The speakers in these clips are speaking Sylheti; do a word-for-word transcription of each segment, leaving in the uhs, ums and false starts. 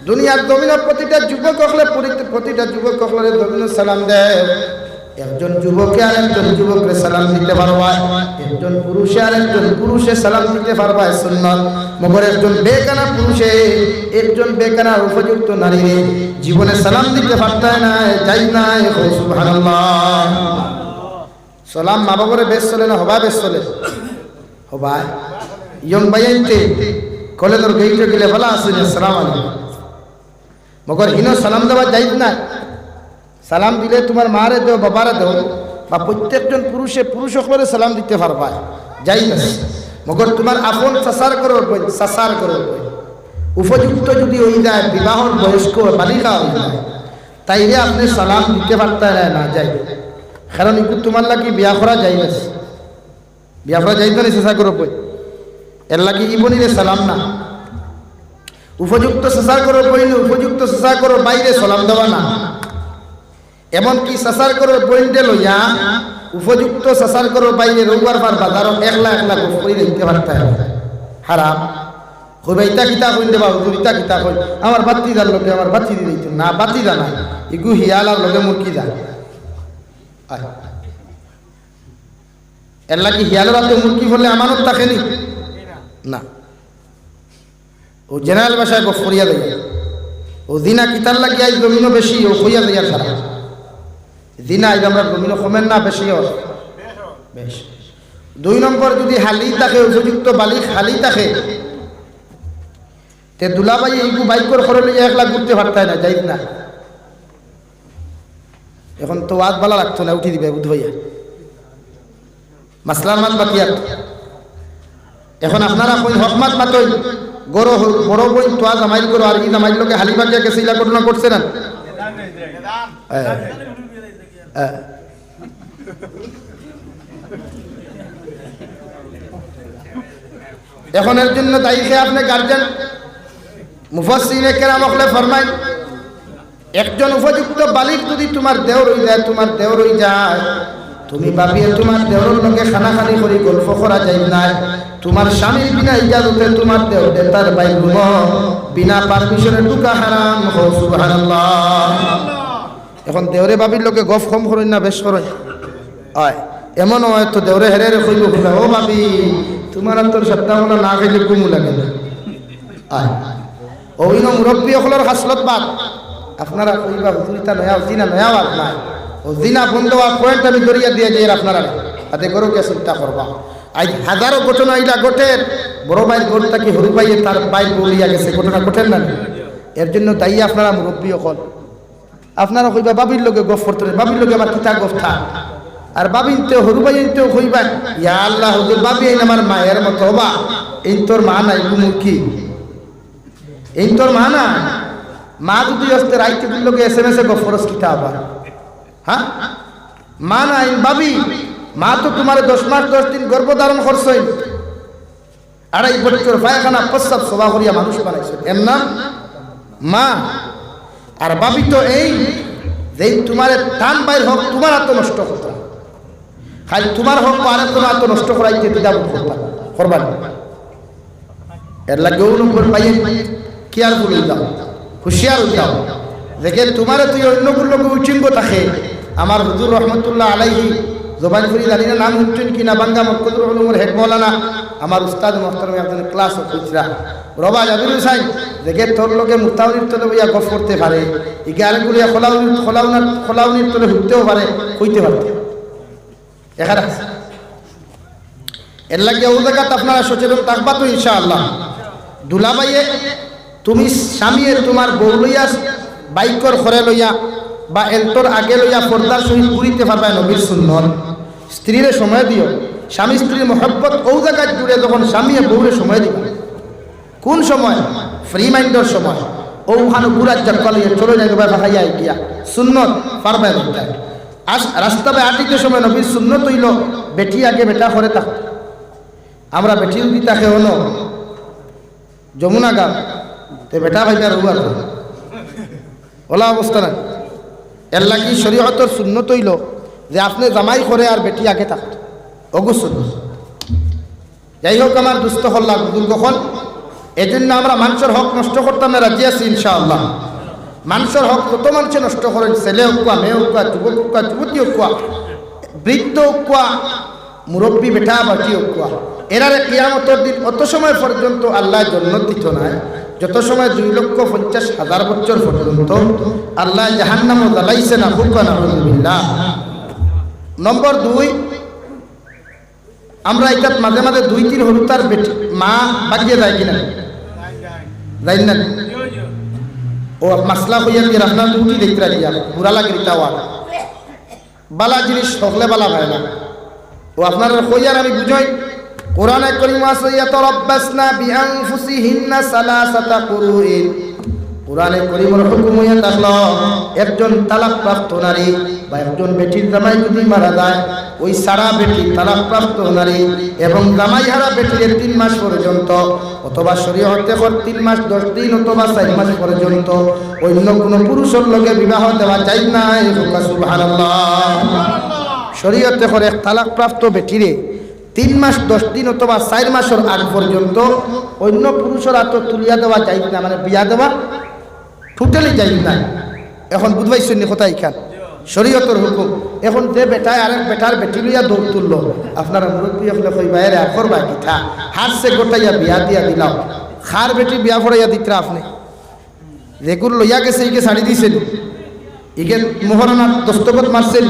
দুনিয়ার জমিনো প্রতিটা যুবক অকলে, প্রতি-, প্রতিটা যুবক অকলরে জমিনো সালাম দেও। একজন যুবকে আর একজন যুবকরে সালাম দিতে পারবায়, একজন পুরুষে আর একজন পুরুষে সালাম দিতে পারবায় সুন্নত। মগর একজন বেগানা পুরুষে একজন বেগানা উপযুক্ত নারীরে জীবনে সালাম দিতে পারতায় নায়, জায়েজ নায়। কও সুবহানাল্লাহ। সালাম মা বাবারে বেশ চলে না, হবা বেশ চলে? হবায়। ইয়ং ভাইয়াইন্তে কলেজর গেইটো গেলে, "ভালা আছইন, আসসালামু আলাইকুম।" মগর হিনো সালাম দেওয়া জায়েজ নায়। সালাম দিলে তুমার মারে দেও, বাবারে দেও, বা প্রত্যেকজন পুরুষে পুরুষ অকলরে সালাম দিতে পারবায়, জায়েজ আছে। মগর তুমার আপন চাচার ঘরর বইন, চাচার ঘরর বইন উপযুক্ত যদি অই যায়, বিবাহর বয়স্ক বালিগা অই যায়, তাইরে আপনে সালাম দিতে পারতায় নায়, না জায়েজ। কারণ ইগু তুমার লাগি বিয়া করা জায়েজ আছে। বিয়া করা জায়েজ না নি চাচার ঘরর বইন? এরলাগি ই বইনরে সালাম না। উপযুক্ত চাচার ঘরর বইন, উপযুক্ত চাচার ঘরর ভাইরে সালাম দেওয়া না। এমনকি চাচার ঘরর বইনরে লইয়া উপযুক্ত চাচার ঘরর ভাইরে রৌয়ার পার বাজারো একলা একলা গফ করি যাইতে পারতায় নায়। হারাম। কইবা, "ইতা কিতা কইন রে বা হুজুর, ইতা কিতা কইন? আমার ভাতিজার লগে আমার ভাতিজি যাইতো না, ভাতিজা নায়, ইগু হিয়ালার লগে মুরগি যায়।" আয়। এরলাগি হিয়ালর আতো মুরগি পড়লে আমানত থাকে নি? না। অউ জেনারেল ভাষায় গফ করিয়া যাইয়ার। অউ জিনা কিতার লাগি আইজ জমিনো বেশি, অউ কইয়া যাইয়ার সারা। জিনা আইজ আমরার জমিনো কমের না বেশি অর? বেশ। দুই নম্বর, যদি হালি থাকে, উপযুক্ত বালিগ হালি থাকে, তে দুলাভাইয়ে ইগু বাইকর খরচ লইয়া একলা ঘুরতে পারতায় নায়, জায়েজ না। এখন তো ওয়াজ ভালা লাগতো না, উঠি দিবা বুধ ভাইয়া। মাসলার মাত বাকি আর। এখন আপনারা কইন হক মাত মাতইন, ঘরো হ-, বড় বইন তোয়া জামাইর ঘরো আর ই জামাইর লগে হালি বাগিয়া গেছে, ইলা ঘটনা ঘটছে না? হ্যাঁ। হ্যাঁ। এখন এর জন্য দায়ী কে আপনে গার্জিয়ান? মুফাসসিরিনে কেরাম অকলে ফরমাইন, একজন উপযুক্ত বালিগ যদি তুমার দেওর অই যায়, তুমার দেওর অই যায়, তুমি ভাবিয়ে তুমার দেওরর লগে কানাকানি করি গল্প করা যাইত নায়। তুমার স্বামীর বিনা ইজাজতে তুমার দেওরে তার বাইর রুমো বিনা পারমিশনে ঢুকা হারাম। কও সুবহানাল্লাহ। এখন দেওরে ভাবির লগে গফ কম করইন না বেশ করইন? অয়, এমন অয় তো দেওরে হেরে হেরে কইবো, কইবা, "ও ভাবি, তুমার আতর সাতটা মনে না খাইলে ঘুমও লাগে না।" অয়, অউ ইনো মুরব্বি অকলর খাসলত বাদ। আপনারা কইবা, "হুজুর, ইতা নয়া, জিনা নয়া বাদ নায়।" অউ জিনা বন্ধ অওয়ার point আমি ধরিয়া দিয়া যাইয়ার আপনারারে। তাতে ঘরো গিয়া চিন্তা করবা। আইজ হাজারো ঘটনা ইলা ঘটের, বড় ভাইর ঘর থাকি হুরু ভাইয়ে তার ভাইর বউ লইয়া গেছে, ঘটনা ঘটের না নি? এর জন্য দায়ী আপনারা মুরব্বি অকল। আপনারা কইবা, "ভাবির লগে গফ করতে রে, ভাবির লগে আবার কিতা গফ থাক?" আর ভাবিনতে, হুরু ভাইনতেও কইবা, "ইয়া আল্লাহ হুজুর, ভাবিয়াইন আমার মায়ের মতো, হবা, এইন তোর মা নায়, ইগু মুরগি। এইন তোর মা নায়। মা যদি অস্তে রাইত ইগুর লগে এসএমএসে গফ করস কিতা আবার? হ্যাঁ? মা নায়, ভাবি, মা তো তুমারে দশ মাস দশ দিন গর্ভ ধারণ করছইন।" আড়াই বছর পায়খানা প্রস্রাব সবা করিয়া মানুষ বানাইছে, এর নাম মা। আর ভাবি তো এইন যে তুমারে তান ভাইর হক তুমার আতো নষ্ট করতা, খালি তুমার হক আরেকজনর আতো নষ্ট করাইতে দ্বিধাবোধ করতা, করবা না। এরলাগি অউ নম্বর পাইয়ে careful অই যাও, হুঁশিয়ার অই যাও। দেখে তুমারে তুই অইন্যগুর লগে উচিঙ্গ থাকে। আমার হুজুর রহমতুল্লাহ আলাইহি, জবান করি জানি না নাম হুনছইন কি না, বাঙ্গা মরকজুল উলুমর head মৌলানা, আমার উস্তাদ মোহতরম একজন class অফ হুজরা, রবা জাবির হুসাইন, দেখে তোর লগে মুতাউনির তলে বইয়া গফ করতে পারে, ইগে আরেক গুলিয়া খোলাউনির, খোলাউনার, খোলাউনির তলে হুনতেও পারে, কইতে পারে। এখানে আছে। এরলাগি অউ জাগাত আপনারা সচেতন থাকবা তো ইনশাআল্লাহ। দুলাভাইয়ে, তুমি স্বামীয়ে তুমার বউ লইয়া, বাইকর খরে লইয়া বা এলটোর আগে লইয়া পর্দার সহিত ঘুরিতে পারবায়, নবীর সুন্নত। স্ত্রীরে সময় দিও, স্বামী স্ত্রীর মহব্বত অউ জাগাত জুড়ে যখন স্বামীয়ে বউরে সময় দিবা। কোন সময়? Free mindর সময়। অউ খানো ঘুরার ঝাপটা লইয়া চলো যাই, দুবার ফাঁকাইয়া আই গিয়া। সুন্নত, পারবায় না। আস-, রাস্তা বায় আটিতে সময় নবীর সুন্নত অইলো, বেটি আগে বেটা খরে থাকতো। আমরা বেটি যদি থাকে অনো যমুনা গাঁও, তে বেটা ভাইবার উবার অলা অবস্থা না। এরলাগি শরীয়তর সুন্নত অইলো যে আপনে জামাই খরে আর বেটি আগে থাকতো, অগু সুন্নত। যাই হোক, আমার দুস্ত অকল, বুজুর্গ অকল, এই জন্য আমরা মানষর হক নষ্ট করতাম না, রাজি আছি ইনশাআল্লাহ। মানষর হক কত মানষে নষ্ট করইন, ছেলে অউক্কা, মেয়ে অউক্কা, যুবক অউক্কা, যুবতী অউক্কা, বৃদ্ধ অউক্কা, মুরব্বি বেটা বেটি অউক্কা। এরারে কিয়ামতর দিন অত সময় পর্যন্ত আল্লায় জন্নত দিতো নায়, যত সময় দুই লক্ষ পঞ্চাশ হাজার বছর পর্যন্ত আল্লায় জাহান্নামো জ্বালাইছে না। কউক্কা নাউজুবিল্লাহ। নম্বর দুই, আমরা ইতাত মাঝে মাঝে দুই তিন হুরুতার বেটি, মা ভাগিয়া যায় কিনা? যায় না? ও মাসলা কইয়া কি আপনার দুটি দেখতে রাখিয়া, বুড়া লাগে ইতা ওয়ার। বালা জিনিস হকলে বালা পায় না। ও আপনারারে কইয়ার আমি বুঝাই, কোরআনে করিম আছে, "ইয়াতারাব্বাসনা বিআনফুসিহিন্না সালাসাতা কুরুইন।" কোরআনে করিমর হুকুম অইয়া থাকলো, একজন তালাকপ্রাপ্ত নারী বা একজন বেটির জামাই যদি মারা যায়, ওই ছাড়া বেটি তালাকপ্রাপ্ত নারী এবং জামাই হারা বেটিরে তিন মাস পর্যন্ত, অথবা শরীয়তে কর তিন মাস দশ দিন অথবা চাইর মাস পর্যন্ত অইন্য কুনু পুরুষর লগে বিবাহ দেওয়া জায়েজ নাই। কউক্কা সুবহানাল্লাহ। শরীয়তে কর এক তালাকপ্রাপ্ত বেটিরে তিন মাস দশ দিন অথবা চাইর মাসর আগ পর্যন্ত অইন্য পুরুষর আতো তুলিয়া দেওয়া জায়েজ না, মানে বিয়া দেওয়া totally জায়েজ নাই। এখন বুঝবাইছইন নি কথা ইখান? শরীয়তর হুকুম। এখন যে বেটায় আরেক বেটার বেটি লইয়া দৌড় তুললো, আপনারা মুরব্বি অকলে কইবা, "এরে আর করবা কিতা? হারছে গোটাইয়া বিয়া দিয়া দিলাও।" কার বেটি বিয়া পড়াইয়া দিতরা আপনে? যেগুর লইয়া গেছে, ইগে ছাড়ি দিছে নি? ইগে মোহরানাত দস্তখত মারছে নি?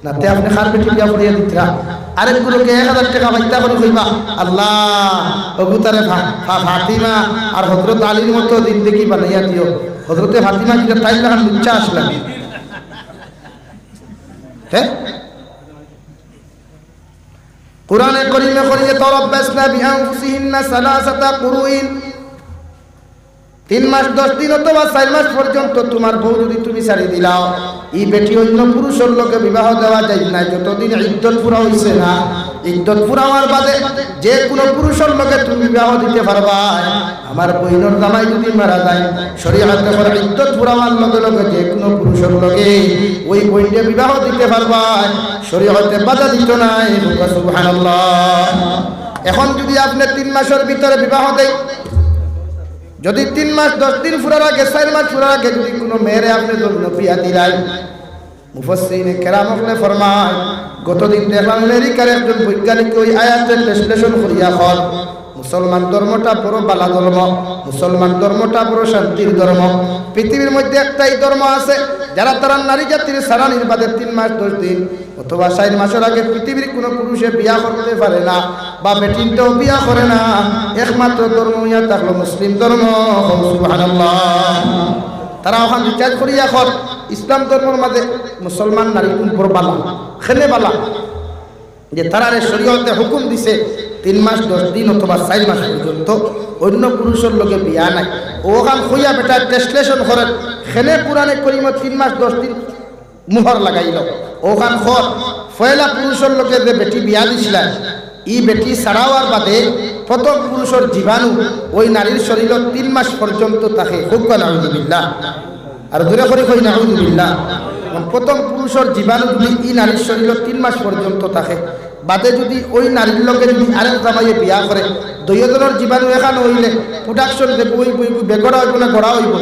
না, তে আপনে কার বেটি বিয়া পড়াইয়া দিতরা? আরেকগুলোকে এক হাজার টেকা পাইতা করি কইবা, "আল্লাহ, অগু তারে ফা-, ফা-, ফাতিমা আর হযরত আলীর মতো জিন্দেগি বানাইয়া দিও।" হযরতে ফাতিমা কিতা তাইর লাখান লুচ্চা আছলা? হ্যাঁ? কোরআনে করিমে কইছে, "তারাব্বাসনা বিআনফুসিহিন্না সালাসাতা কুরুইন।" তিন মাস দশ দিন অথবা চাইর মাস পর্যন্ত তুমার বউ যদি তুমি ছাড়ি দিলাও, ই বেটি অইন্য পুরুষর লগে বিবাহ দেওয়া জায়েজ নাই, যতদিন ইদ্দত পুরা অইছে না। ইদ্দত পুরা অওয়ার বাদে যে কুনু পুরুষর লগে তুমি বিবাহ দিতে পারবায়। আমার বইনর জামাই যদি মারা যায়, শরীয়তে কর ইদ্দত পুরা অওয়ার লগে লগে যে কুনু পুরুষর লগে ওই বইনরে বিবাহ দিতে পারবায়, শরীয়তে বাধা দিতো নায়। কউক্কা সুবহানাল্লাহ। এখন যদি আপনে তিন মাসর ভিতরে বিবাহ দেয়, যদি তিন মাস দশ দিন পুরার আগে, চাইর মাস পুরার আগে যদি কুনু মেয়েরে আপনে জন্য বিয়া দিলাইন, মুফাসসিরিনে কেরাম অকলে ফরমায়, গতদিন দেখলাম আমেরিকার একজন বৈজ্ঞানিক ওই আয়াতের ট্রান্সলেশন করিয়া কর, মুসলমান ধর্মটা বড় বালা ধর্ম, মুসলমান ধর্মটা বড় শান্তির ধর্ম। পৃথিবীর মধ্যে একটাই ধর্ম আছে, যারা তারা নারী জাতির ছাড়ানির বাদে তিন মাস দশ দিন অথবা চাইর মাসর আগে পৃথিবীর কুনু পুরুষে বিয়া করতে পারে না, বা বেটিনতেও বিয়া করে না, একমাত্র ধর্ম অইয়া থাকলো মুসলিম ধর্ম। কও সুবহানাল্লাহ। তারা অখান রিসার্চ করিয়া কর, ইসলাম ধর্মর মাঝে মুসলমান নারী কুন বড় বালা, কেনে বালা, যে তারারে শরীয়তে হুকুম দিছে তিন মাস দশ দিন অথবা চাইর মাস পর্যন্ত অইন্য পুরুষর লগে বিয়া নাই। অখান কইয়া বেটা ট্রান্সলেশন করের, কেনে কোরআনে করিমো তিন মাস দশ দিন মোহর লাগাইলো। অখান কর, পয়লা পুরুষর লগে যে বেটি বিয়া দিছলা, ই বেটি ছাড়া অওয়ার বাদে প্রথম পুরুষর জীবাণু ওই নারীর শরীরো তিন মাস পর্যন্ত থাকে। কউক্কা নাউজুবিল্লাহ। আর জোরে করি কই নাউজুবিল্লাহ। কারণ প্রথম পুরুষর জীবাণু যদি ই নারীর শরীরো তিন মাস পর্যন্ত থাকে, বাদে যদি ওই নারীর লগে যদি আরেক জামাইয়ে বিয়া করে, দুইওজনর জীবাণু একখান অইলে প্রোডাকশন দেখবো, ওই বই বেগড়া অইবো না গড়া অইবো?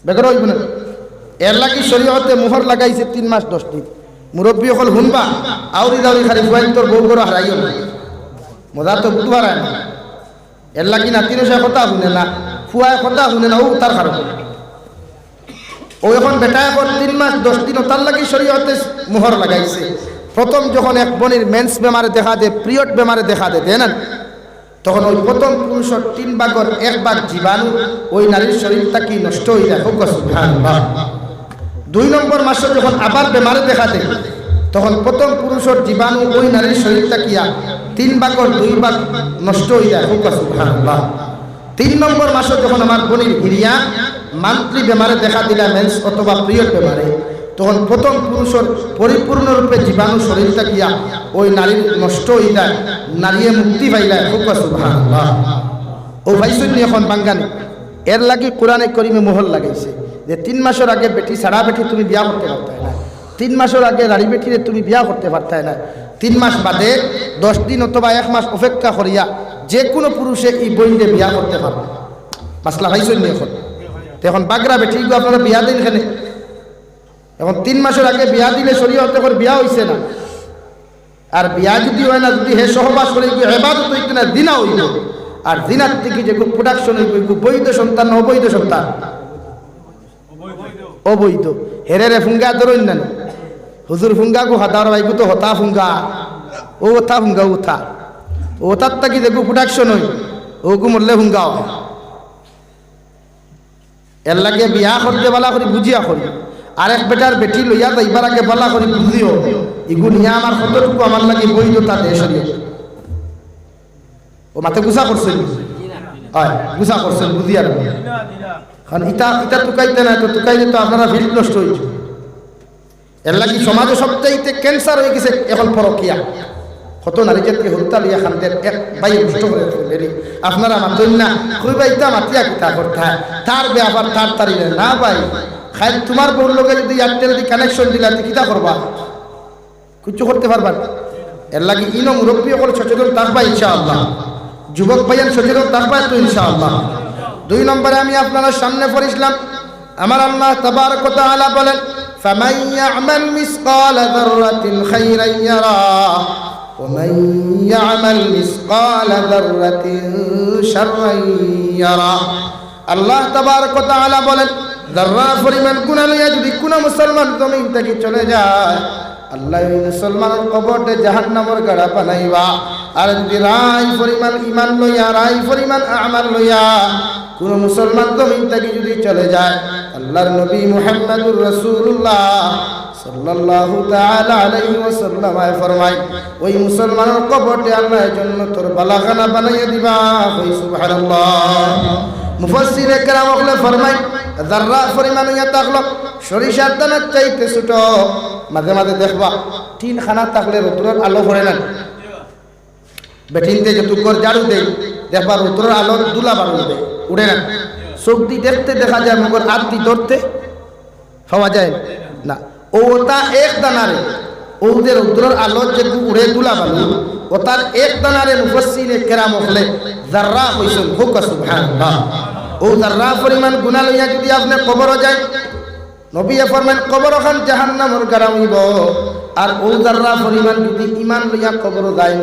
বেকার অইবো না? এর লাগি শরীয়তে মোহর লাগাইছে তিন মাস দশ দিন। মুরব্বি অকল হুনবা, আউরি দাউরি খালি ফুয়াইন্তর বউ ঘরো হারাইও না। মজা তো বুঝবার না। এর লাগি নাতিন অকলে কথা হুনে না, ফুয়ায় কথা হুনে না, অউ তার কারণে। অউ অখন বেটা অখন তিন মাস দশ দিন, অতার লাগি শরীয়তে মোহর লাগাইছে। প্রথম যখন এক বইনর মেন্স বেমারে দেখা দেয়, পিরিয়ড বেমারে দেখা দেয়, দেয় না? তখন ওই প্রথম পুরুষর তিন ভাগর এক ভাগ জীবাণু ওই নারীর শরীর থাকি নষ্ট অই যায়। কউক্কা সুবহানাল্লাহ। দুই নম্বর মাসো যখন আবার বেমারে দেখা দেয়, তখন প্রথম পুরুষর জীবাণু ওই নারীর শরীর থাকিয়া তিন ভাগর দুই ভাগ নষ্ট অই যায়। কউক্কা সুবহানাল্লাহ। তিন নম্বর মাসো যখন আমার বইনর হিরিয়া মান্থলি বেমারে দেখা দিলা, মেন্স অথবা পিরিয়ড বেমারে, তখন প্রথম পুরুষর পরিপূর্ণরূপে জীবাণু শরীর থাকিয়া ওই নারীর নষ্ট অই যায়, নারীয়ে মুক্তি পাইলায়। কউক্কা সুবহানাল্লাহ। অউ পাইছইন নি অখন বাঙ্গানি? এর লাগি কোরআনে করিমে মোহর লাগাইছে যে তিন মাসর আগে বেটি ছাড়া বেটি তুমি বিয়া করতে পারতায় না, তিন মাসর আগে নারী বেটিরে তুমি বিয়া করতে পারতায় না। তিন মাস বাদে দশ দিন অথবা এক মাস অপেক্ষা করিয়া যে কুনু পুরুষে ই বইনরে বিয়া করতে পারবো। মাসলা পাইছইন নি অখন? তে অখন বাগরা বেটি গু আপনারা বিয়া দেইন কেনে? অখন তিন মাসর আগে বিয়া দিলে শরীয়তে কর বিয়া অইছে না। আর বিয়া যুদি অয় না, যুদি হে সহবাস করে, ইগু এবাদত অইতো না, জিনা অইবো। আর জিনার থাকি যেগু production অইবো, ইগু বৈধ সন্তান না অবৈধ সন্তান? অবৈধ। হেরে রে ফুঙ্গা ধরইন না নি? হুজুর ফুঙ্গা গু হাদার ভাই গু তো হতা ফুঙ্গা। ও হতা ফুঙ্গা, ও হতা। ও হতার থাকি যেগু production অয়, ওগু মরলে ফুঙ্গা অয়। এরলাগি বিয়া করতে বালা করি বুঝিয়া করি। আরেক বেটার বেটি লইয়া যাইবার আগে বালা করি বুঝিও, ইগু নিয়া আমার কতটুকু আমার লাগি বৈধতা দেয় শরীয়ত। ও মাতে গুছা করছইন? অয়, গুছা করছইন, বুঝিয়া রাখো। কারণ ইতা, ইতা তুকাইতে না, তো তুকাইলে তো আপনারা field নষ্ট অইযিবো। এরলাগি সমাজো সবচাইতে cancer অইগেছে অখন পরকিয়া। কত নারী জাতরে হত্যা লইয়া কান্দের, এক ভাই নষ্ট করে দিছে। আপনারা মাতইন না, কইবা ইতা মাতিয়া কিতা করতা? তার ব্যাপার তার তারিলে না ভাই। খালি তুমার বউর লগে যুদি Airtel দি connection দিলা, তে কিতা করবা? কিচ্ছু করতে পারবা না। এরলাগি ইনো মুরব্বি অকল সচেতন থাকবা ইনশাআল্লাহ। যুবক ভাইয়ান সচেতন থাকবা তো ইনশাআল্লাহ। দুই নম্বরে আমি আপনারার সামনে পড়ছিলাম, আমার আল্লাহ তাবারক ওয়া তাআলা বলেন, "ফামান ইয়া'মাল মিসকালা যাররাতিন খাইরান ইয়ারা, ওয়া মান ইয়া'মাল মিসকালা যাররাতিন শাররান ইয়ারা।" আল্লাহ তাবারক ওয়া তাআলা বলেন, যাররা পরিমাণ গুনা লইয়া যুদি কুনু মুসলমান জমিন থাকি চলে যায়, আল্লায় ওই মুসলমানর কবররে জাহান্নামর গাড়া বানাইবা। আর যুদি রাই পরিমাণ ইমান লইয়া, রাই পরিমাণ আমাল লইয়া কুনু মুসলমান জমিন থাকি যুদি চলে যায়, আল্লাহর নবী মুহাম্মাদুর রাসূলুল্লাহ সাল্লাল্লাহু তাআলা আলাইহি ওয়াসাল্লাম আয় ফরমায়, ওই মুসলমানর কবররে আল্লায় জন্নতর বালাখানা বানাইয়া দিবা। কই সুবহানাল্লাহ। মুফাসসিরে কেরাম অকলে ফরমায়, যাররা পরিমাণ অইয়া থাকলো, সরিষার দানার চাইতে ছোট। মাঝে মাঝে দেখবা, টিন খানা থাকলে রৌদ্রর আলো পড়ে না। বেটিন্তে যত ঘর ঝাড়ু দেয়, দেখবা রৌদ্রর আলো ধুলা বার অইযায়, উড়ে না। চউখ দি দেখতে দেখা যায়, মগর আত দি ধরতে পাওয়া যায় না। ও ওতা এক দানারে, ও যে রৌদ্রর আলো যে উড়ে ধুলা বালু, ওতার এক দানারে মুফাসসিরে কেরাম অকলে যাররা কইছইন, কউক্কা সুবহানাল্লাহ। ও যাররা পরিমাণ গুনা লইয়া যুদি আপনে কবরো যায়, নবীয়ে ফরমাইন, কবরখান জাহান্নামর গাড়া অইবো। আর ও যাররা পরিমাণ যুদি ইমান লইয়া কবরো যায়,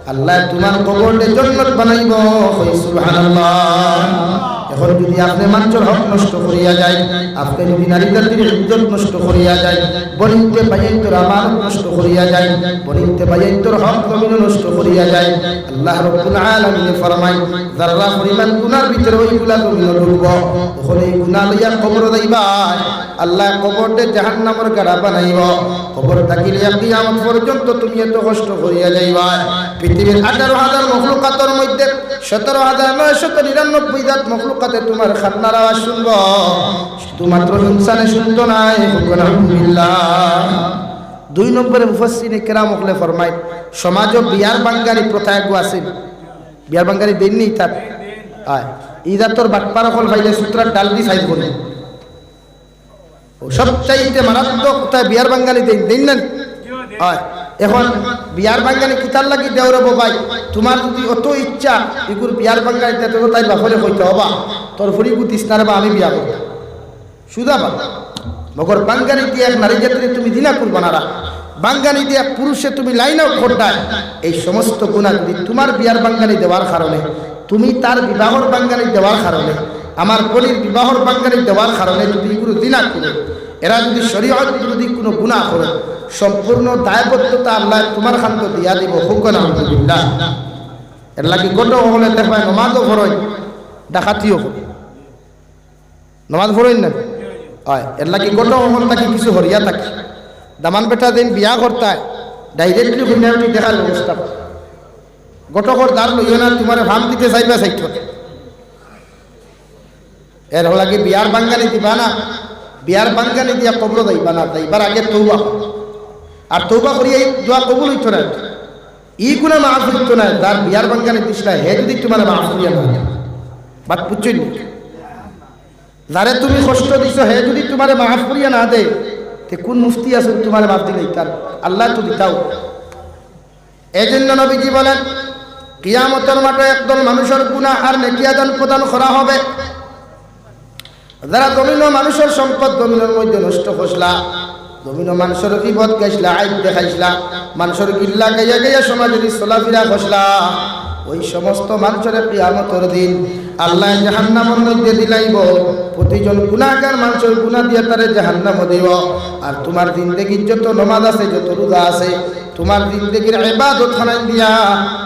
আল্লায় তুমার কবররে জন্নত বানাইবো। কই সুবহানাল্লাহ। অখন যুদি আপনে মানষর হক নষ্ট করিয়া যায়, আপনে যুদি নারী জাতির ইজ্জত নষ্ট করিয়া যায়, বনিন্তে ভাইয়াইন্তর আমানত নষ্ট করিয়া যায়, বনিন্তে ভাইয়াইন্তর হক জমিন নষ্ট করিয়া যায়, আল্লাহ রাব্বুল আলামিনে ফরমাইন, যাররা পরিমাণ গুনার ভিতরে ওইগুলা জমিনো ঢুকবো, অখন এই গুনা লইয়া কবরো যাইবা, আল্লায় কবররে জাহান্নামর গাড়া বানাইবো। কবর থাকি লইয়া কিয়ামত পর্যন্ত তুমি এত কষ্ট করিয়া যাইবা। পৃথিবীর আঠারো হাজার মখলুকাতর মধ্যে সতেরো হাজার নয়শত নিরানব্বই জাত মখলুকাতে তুমার কান্নার আওয়াজ হুনবো, শুধুমাত্র ইনসানে হুনতো নায়। কউক্কা আলহামদুলিল্লাহ। দুই নম্বরে মুফাসসিরে কেরাম অকলে ফরমাইন, সমাজো বিয়ার ভাঙ্গানি প্রথা এগু আছে। বিয়ার ভাঙ্গানি দেইন নি ইতাত? অয়। ই জাতর বাটপার অকল পাইলে সুতরাং ডাল দি সাইজ করে। ও সবচাইতে মারাত্মক কথা বিয়ার ভাঙ্গানি দেইন, দেইন না? অয়। অখন বিয়ার ভাঙ্গানি কিতার লাগি দেও রে বা ভাই? তুমার যুদি অত ইচ্ছা, ইগুর বিয়ার ভাঙ্গানি দিতে, তো তাইর বাপরে কইতে, "ওবা, তোর ফুড়িগু দিস না রে বা, আমি বিয়া করতাম।" সুজা বাত। মগর ভাঙ্গানি দিয়া এক নারী জাতিরে তুমি জিনা করবা না রা। ভাঙ্গানি দিয়া এক পুরুষে তুমি line out করতায়। এই সমস্ত গুনা যুদি তুমার বিয়ার ভাঙ্গানি দেওয়ার কারণে, তুমি তার বিবাহর ভাঙ্গানি দেওয়ার কারণে, আমার বইনর বিবাহর ভাঙ্গানি দেওয়ার কারণে যুদি কুনু জিনা করে, এরা যুদি শরীয়ত বিরোধী কুনু গুনা করে, সম্পূর্ণ দায়বদ্ধতা আল্লায় তুমার কান্ধো দিয়া দিবো। কউক্কা আলহামদুলিল্লাহ। এরলাগি ঘটক অকলে দেখবায় নমাজও পড়ইন, ডাকাতিও করইন। নমাজ পড়ইন না? অয়, এরলাগি ঘটক অকল থাকি কিছু হরিয়া থাকি। দামান বেটা যেইন বিয়া করতায়, directly হুইনা উঠি দেখার ব্যবস্থা করো। ঘটকর ধার লইও না, তুমারে ফাম দিতে চাইবা চাইতো। এরলাগি বিয়ার ভাঙ্গানি দিবা না, বিয়ার ভাঙ্গানি দিয়া কবরো যাইবা না, যাইবার আগে তওবা করো। আর তওবা করিয়া ই দোয়া কবুল অইতো না। ই গুনা মাফ অইতো না, যার বিয়ার ভাঙ্গানি দিছলায়, হে যুদি তুমারে মাফ করিয়া না দেয়। বাত বুঝছইন নি? যারে তুমি কষ্ট দিছো, হে যুদি তুমারে মাফ করিয়া না দেয়, তে কুন মুফতি আছইন তুমারে মাফ দিলাইতার? আল্লায় তো দিতা। এইজন্য নবীজি বলেন, কিয়ামতর মাঠো একদল মানুষর গুনাহ আর নেকি আদান প্রদান করা হবে। যারা জমিনো মানুষর সম্পদ জমিনর মধ্যে নষ্ট করছলা, জমিনো মানুষর গিবত গাইছলা, আইব দেখাইছলা, মানুষর গিল্লা গাইয়া গাইয়া সমাজে চলাফিরা করছলা, ওই সমস্ত মানুষরে কিয়ামতর দিন আল্লায় জাহান্নামর মধ্যে দিলাইবো। প্রতিজন গুনাহগার মানুষর গুনাহ দিয়া তারে জাহান্নামো দিবো। আর তুমার জিন্দেগির যত নমাজ আছে, যত রোজা আছে, তুমার জিন্দেগির ইবাদত খানাইন দিয়া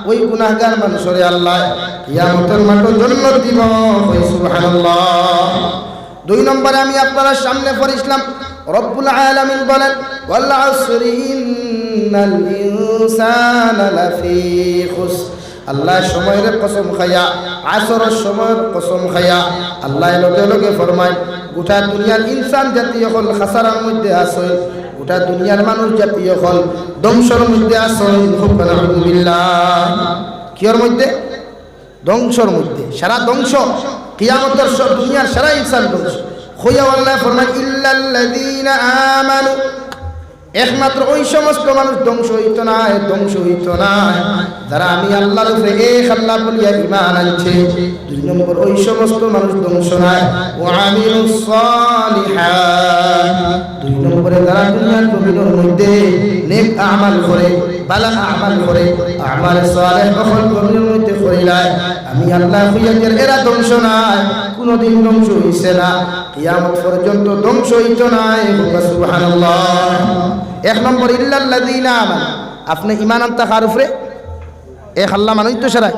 ওই গুনাহগার মানুষরে আল্লায় কিয়ামতর মাঠো জন্নত দিবো। কই সুবহানাল্লাহ। দুই নম্বরে আমি আপনারার সামনে পড়ছিলাম, রব্বুল আলামিন বলেন, "ওয়াল আসরি ইন্নাল ইনসানা লাফি খুসর।" আল্লায় সময়র কসম খাইয়া, আসরর সময়র কসম খাইয়া, আল্লায় লগে লগে ফরমাইন, গোটা দুনিয়ার ইনসান জাতি অকল খাসারার মধ্যে আছইন, গোটা দুনিয়ার মানুষ জাতি অকল ধ্বংসর মধ্যে আছইন। কউক্কা নাউজুবিল্লাহ। কিওর মধ্যে? ধ্বংসর মধ্যে। সারা ধ্বংস, কিয়ামতর সব দুনিয়ার সারা ইনসান ধ্বংস। কইয়া আল্লায় ফরমাইন, "ইল্লাল্লাযীনা আমানু।" একমাত্র ওই সমস্ত মানুষ ধ্বংস অইতো নায়, ধ্বংস অইতো নায়, যারা আমি আল্লাহর উপরে এক আল্লাহ বলিয়া ঈমান আনছে। দুই নম্বর, ওই সমস্ত মানুষ ধ্বংস নায়, ওয়া আমিলুস সালিহাত। দুই নম্বরে, যারা দুনিয়ার জমিনর মধ্যে নেক আমাল করে, ভালা আমাল করে, আমাল সালেহ অকল জমিনর মধ্যে করিলায়, আমি আল্লায় কইয়া দিয়ার এরা ধ্বংস নায়, কুনুদিন ধ্বংস অইছে না। কিয়ামত পর্যন্ত ধ্বংস অইতো নায়। কউক্কা সুবহানাল্লাহ। এক নম্বর, ইল্লাল্লাযীনা আমানু। আপনে ঈমান আনতা কার উপরে? এক আল্লাহ মানইন তো সারায়?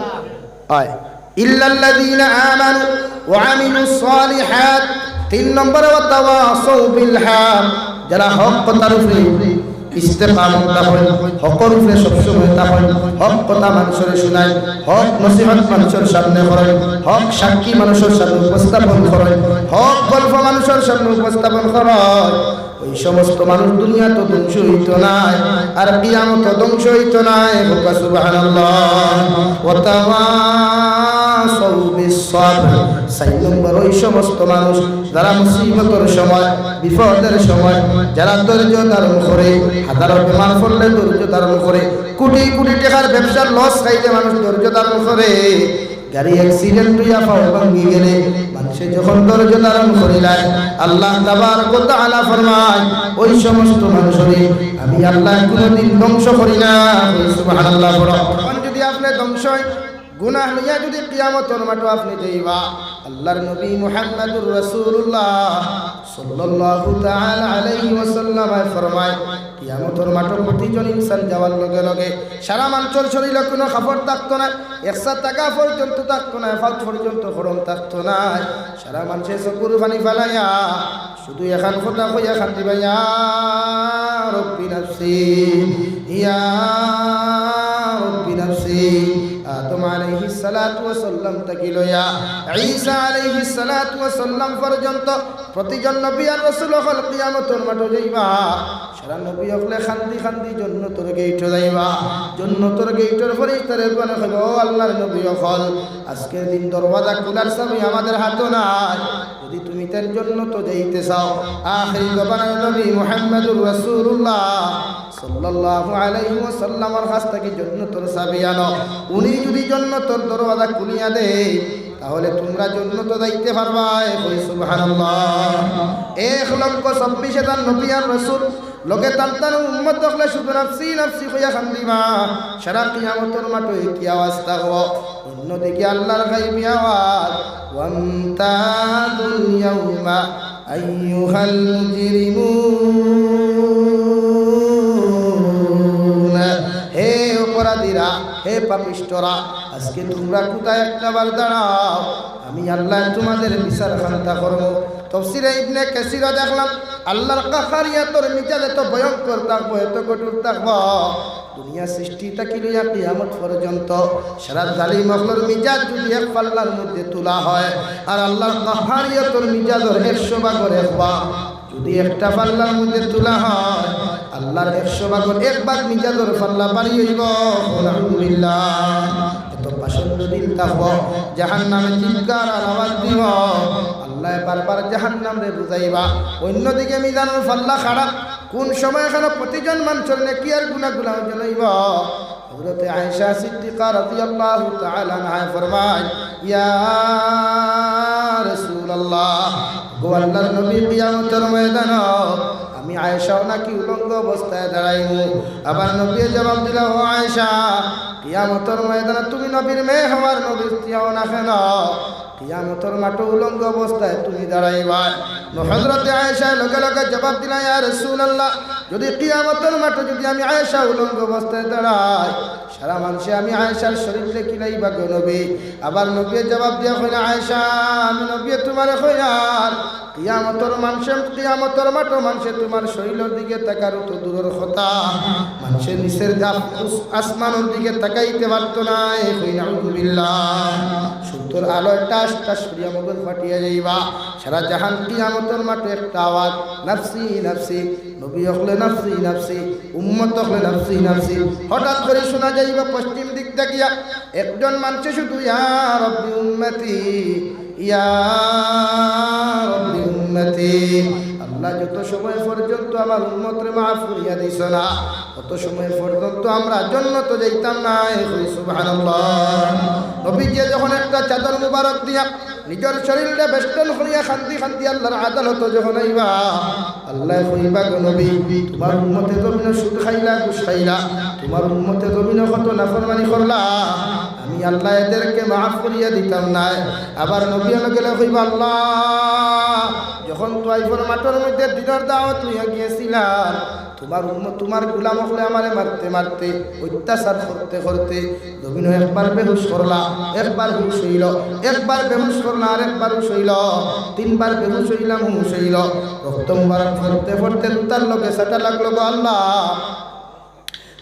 অয়। ইল্লাল্লাযীনা আমানু ওয়া আমিলুস সালিহাত। তিন নম্বরে, ওয়া তাওয়াসাউ বিল হক। যারা হক কথার উপরে ইস্তেকামত থাকইন, হকর উপরে সবসময় থাকইন, হক কথা মানুষরে শুনাইন, হক নসিহত মানুষর সামনে করইন, হক সাক্ষী মানুষর সামনে উপস্থাপন করইন, হক গল্প মানুষর সামনে উপস্থাপন করইন, ওই সমস্ত মানুষ দুনিয়াত ধ্বংস অইতো নায়, আর কিয়ামত ধ্বংস অইতো নায়। কউক্কা সুবহানাল্লাহ। ওয়া তাওয়াসাউ বিস সাবর। চাইর নম্বর, ওই সমস্ত মানুষ যারা মুসিবতর সময়, বিপদর সময় যারা ধৈর্য ধারণ করে, হাজারো বেমার পড়লে ধৈর্য ধারণ করে, কোটি কোটি টেকার ব্যবসার লস খাইলে মানুষ ধৈর্য ধারণ করে, গাড়ি accident অইয়া পাও ভাঙ্গি গেলে মানষে যখন ধৈর্য ধারণ করিলায়, আল্লাহ তাবারক ওয়া তাআলা ফরমাইন, ওই সমস্ত মানুষরে আমি আল্লায় কুনুদিন ধ্বংস করি না। সুবহানাল্লাহ পড়ো। অখন যুদি আপনে ধ্বংস অইন, গুনাহ লইয়া যুদি কিয়ামতর মাঠো আপনে যাইবা, আল্লাহর নবী মুহাম্মাদুর রাসূলুল্লাহ সাল্লাল্লাহু তাআলা আলাইহি ওয়াসাল্লামে ফরমাইন, কিয়ামতর মাঠো প্রতিজন ইনসান যাওয়ার লগে লগে সারা মানষর শরীলো কুনু কাপড় থাকতো নায়, একছা টাকা পর্যন্ত থাকতো নায়, পাও পর্যন্ত খড়ম থাকতো নায়। সারা মানষে চকুর পানি ফালাইয়া শুধু একখান কথা কইয়া কান্দিবা, "ইয়া রব্বি নাফসি, ইয়া রব্বি নাফসি।" আদম আলাইহিস সালাতু ওয়াস সালাম থাকি লইয়া ঈসা আলাইহিস সালাতু ওয়াস সালাম পর্যন্ত প্রতিজন নবী আর রাসূল অকল কিয়ামতর মাঠো যাইবা। সারা নবী অকলে কান্দি কান্দি জন্নতর গেইটো যাইবা। জন্নতর গেইটর ফিরিস্তারে কইবা, "ও আল্লাহর নবী অকল, আজকের দিন দরওয়াজা খুলার চাবি আমাদের হাতো নাই। যুদি তুমি তাইন জন্নতো যাইতে চাও।" আখিরি জমানার নবী মুহাম্মাদুর রাসূলুল্লাহ সাল্লাল্লাহু আলাইহি ওয়াসাল্লামর কাছ থাকি জন্নতর চাবি আনো। উনি যুদি জন্নতর দরওয়াজা খুলিয়া দেইন, তাহলে তুমরা জন্নতো যাইতে পারবায়। কই সুবহানাল্লাহ। এক লক্ষ চব্বিশ হাজার নবী আর রাসূল, লগে তান তান উম্মত অকলে শুধু নাফসি নাফসি কইয়া কান্দিবা। সারা কিয়ামতর মাঠো একই আওয়াজ থাকবো। অন্যদিকে আল্লাহর গাইবী আওয়াজ, "ওয়ামতাজুল ইয়াউমা আইয়ুহাল মুজরিমুন।" হে অপরাধীরা, হে পাপিষ্ঠরা, আজকে তুমরা কুথায় একটাবার দাঁড়াও, আমি আল্লাহ তুমাদের বিচার খান্তা করমু। তফসিরে ইবনে কাসিরো দেখলাম, আল্লাহর কাহারিয়াতর মিজাজ এত ভয়ঙ্কর থাকবো, এত কঠোর থাকবো, দুনিয়া সৃষ্টি থাকি লইয়া কিয়ামত পর্যন্ত সারা জালিম অকলর মিজাজ যুদি এক পাল্লার মধ্যে তুলা হয়, আর আল্লাহর কাহারিয়াতর মিজাজর একশো ভাগর এক ভাগ যুদি একটা পাল্লার মধ্যে তুলা হয়, আল্লাহর একশো ভাগর এক ভাগ মিজাজর পাল্লা ভারি অইবো। নাউজুবিল্লাহ। এত পাষণ্ড দিন থাকবো, জাহান্নামে চিৎকার আর আওয়াজ দিবো। আল্লায় বারবার জাহান্নামরে বুঝাইবা। অন্যদিকে মিজানর পাল্লা খাড়া, কুন সময় এখানো প্রতিজন মানষর নেকি আর গুনাগুলা ওজন অইবো। হযরতে আয়েশা সিদ্দিকা রাদিয়াল্লাহু তাআলা আনহা ফরমায়, ইয়া রাসূলুল্লাহ, গো আল্লাহর নবী, কিয়ামতর ময়দানো আমি আয়েশাও নাকি উলঙ্গ অবস্থায় দাঁড়াইমু? আবার নবী জবাব দিলা, ও আয়েশা, কিয়ামতর ময়দানো তুমি নবীর মেয়ে হওয়ার, নবীর স্ত্রী হও না কেন? কিয়ামতর মাঠো উলঙ্গ অবস্থায় তুমি দাঁড়াইবায়। নু হযরতে আয়েশা লগে লগে জবাব দিলা, ইয়া রাসূলুল্লাহ, যদি কিয়ামতর মাঠো যদি আমি আয়েশা উলঙ্গ অবস্থায় দাঁড়াই, সারা মানষে আমি আয়েশার শরীররে কিলাইবা গো নবী। আবার নবী জবাব দিয়া কইলা, আয়েশা, আমি নবী তুমারে কইয়ার, কিয়ামতর মানষে, কিয়ামতর মাঠো মানষে তুমার শরীরর দিকে তাকার তো দূরর কথা, মানষে নিচের আস-, আসমানর দিকে তাকাইতে পারতো নায়। কই নাউজুবিল্লাহ। সূর্যর আলোয় টাস টাস করিয়া মগজ ফাটিয়া যাইবা। সারা জাহান কিয়ামতর মাঠো একটা আওয়াজ, নাফসি নাফসি। নবী অকলে নাফসি নাফসি, উম্মত অকলে নাফসি নাফসি। হঠাৎ করি হুনা যাইবা পশ্চিম দিক থাকিয়া একজন মানষে শুধু ইয়া রব্বি উম্মতি, ইয়া রব্বি উম্মতি। আল্লাহ, যত সময় পর্যন্ত আমার উম্মতরে মাফ করিয়া দিছো না, অত সময় পর্যন্ত আমরা জন্নতো যাইতাম নায়। কই সুবহানাল্লাহ। নবীজি যখন একটা চাদর মুবারক দিয়া নিজর শরীররে বেষ্টন করিয়া কান্দি কান্দি আল্লাহর আদালতো যখন আইবা, আল্লায় কইবা, গো নবী, তুমার উম্মতে জমিনো সুদ খাইলা, ঘুষ খাইলা, তুমার উম্মতে জমিনো কত নাফরমানি করলা, আমি আল্লায় এদেরকে মাফ করিয়া দিতাম নায়। আবার নবী লগে লগে কইবা, আল্লাহ, যখন তুয়াইফর মাঠর মধ্যে দিনর দাওয়াত লইয়া গিয়াছিলাম, তুমার উম্মত, তুমার গোলাম অকলে আমারে মারতে মারতে, অত্যাচার করতে করতে, জমিনো একবার বেহুশ করলা, একবার হুশ অইলো, একবার বেহুশ করলা, আরেকবার হুশ অইলো, তিনবার বেহুশ অইলাম, হুশ অইলো, রক্ত মুবারক পড়তে পড়তে জুতার লগে চাটা লাগলো গো আল্লাহ।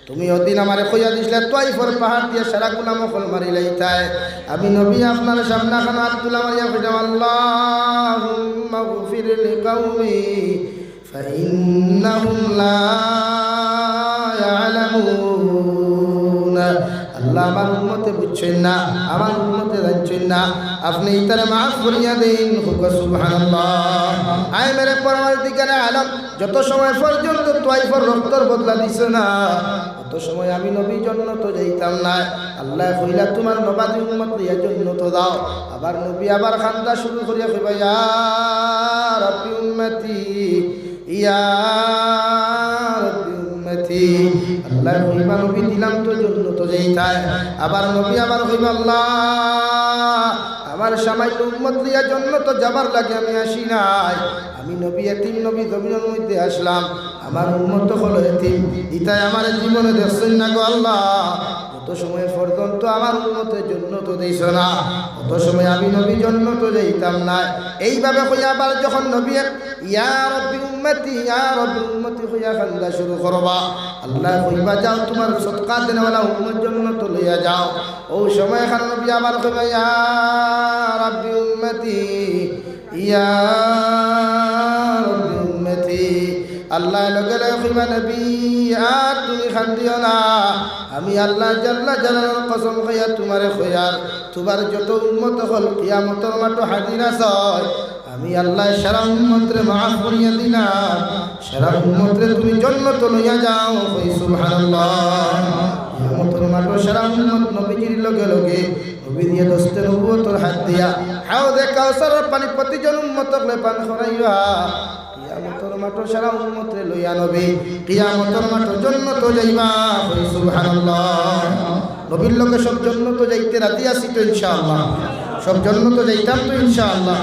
তুমি ওদিন আমারে কইয়া দিছলায়, তুয়াইফর পাহাড় দিয়া সারা গোলাম অকল মারিলাইতায়। আমি নবী আপনার সামনে খান আত তুলা মারিয়া কইতাম, আল্লাহুম্মা গফির লিকাউমি ফাইন্নাহুম লা ইয়ালামুন। আল্লাহ, আমার উম্মতে বুঝছইন না, আমার উম্মতে জানছইন না, আপনে ইতারে মাফ করিয়া দেইন। কউক্কা সুবহানাল্লাহ। আয় মেরে পরওয়ারদিগারে আলম, যত সময় পর্যন্ত তুয়াইফর রক্তর বদলা দিছো না, অত সময় আমি নবী জন্নতো যাইতাম নায়। আল্লায় কইলা, তুমার নবাজি উম্মত লইয়া জন্নতো যাও। আবার নবী আবার কান্দা শুরু করিয়া কইবা, ইয়া রব্বি উম্মতি, ইয়া রব্বি উম্মতি। আল্লায় কইবা, নবী দিলাম তো জন্নতো যাইতায়। আবার নবী আবার কইবা, আল্লাহ, আমার সামান্য উম্মত লইয়া জন্নতো যাবার লাগি আমি আইছি নায়। আমি নবী, এতিম নবী, জমিনর মধ্যে আইলাম, আমার উম্মত অকল এতিম, ইতায় আমারে জীবনে দেখছইন না গো আল্লাহ। যত সময় পর্যন্ত আমার উম্মতে জন্নতো দিছো না, অত সময় আমি নবী জন্নতো যাইতাম নায়। এইভাবে কইয়া আবার যখন নবী এক, ইয়া রব্বি উম্মতি, ইয়া রব্বি উম্মতি কইয়া কান্দা শুরু করবা, আল্লায় কইবা, যাও, তুমার সদকা দেনেওয়ালা উম্মত জন্নতো লইয়া যাও। অউ সময় খান নবী আবার কইবা, ইয়া রব্বি উম্মতি, ইয়া রব্বি উম্মতি। আল্লায় লগে লগে কইবা, নবী, আর তুমি কান্দিও না। আমি আল্লাহ জাল্লা জালালুর কসম খাইয়া তুমারে কইয়ার, তুমার যত উম্মত অকল কিয়ামতর মাঠো হাজির আছইন, আমি আল্লায় সারা উম্মতরে মাফ করিয়া দিলাম। সারা উম্মতরে তুমি জন্নতো লইয়া যাও। কই সুবহানাল্লাহ। কিয়ামতর মাঠো সারা উম্মত নবীজির লগে লগে, নবীজিয়ে দস্তে নবুয়তর হাত দিয়া হাউজে কাউসারর পানি প্রতিজন উম্মত অকলে পান করাইবা। কিয়ামতর মাঠো সারা উম্মতরে লইয়া নবী কিয়ামতর মাঠো জন্নতো যাইবা। কই সুবহানাল্লাহ। নবীর লগে সব জন্নতো যাইতে রাজি আছি তো ইনশাআল্লাহ? সব জন্নতো যাইতাম তো ইনশাআল্লাহ?